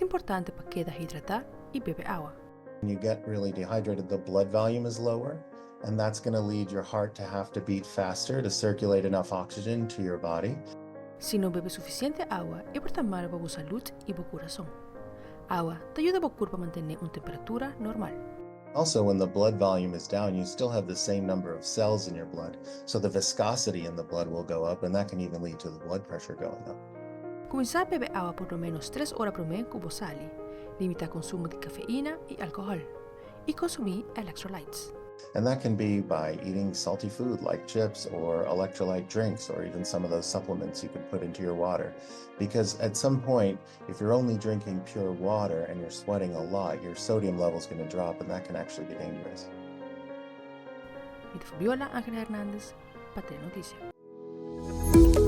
Importante pa keda hidratá i bebe awa. When you get really dehydrated, the blood volume is lower, and that's going to lead your heart to have to beat faster to circulate enough oxygen to your body. Si no bebe sufisiente awa, e por ta malu pa bo salud i bo kurason. Awa ta yuda bo kurpa mantené un temperatura normal. Also, when the blood volume is down, you still have the same number of cells in your blood, so the viscosity in the blood will go up, and that can even lead to the blood pressure going up. Kuminsá bebe awa por lo ménos 3 ora promé ku bo sali. Limitá konsumo di kafeina i alkohòl. I konsumí electrolytes. And that can be by eating salty food like chips or electrolyte drinks or even some of those supplements you can put into your water. Because at some point, if you're only drinking pure water and you're sweating a lot, your sodium level is going to drop, and that can actually be dangerous. Mi ta Fabiola Angela Hernandez, pa Notisia.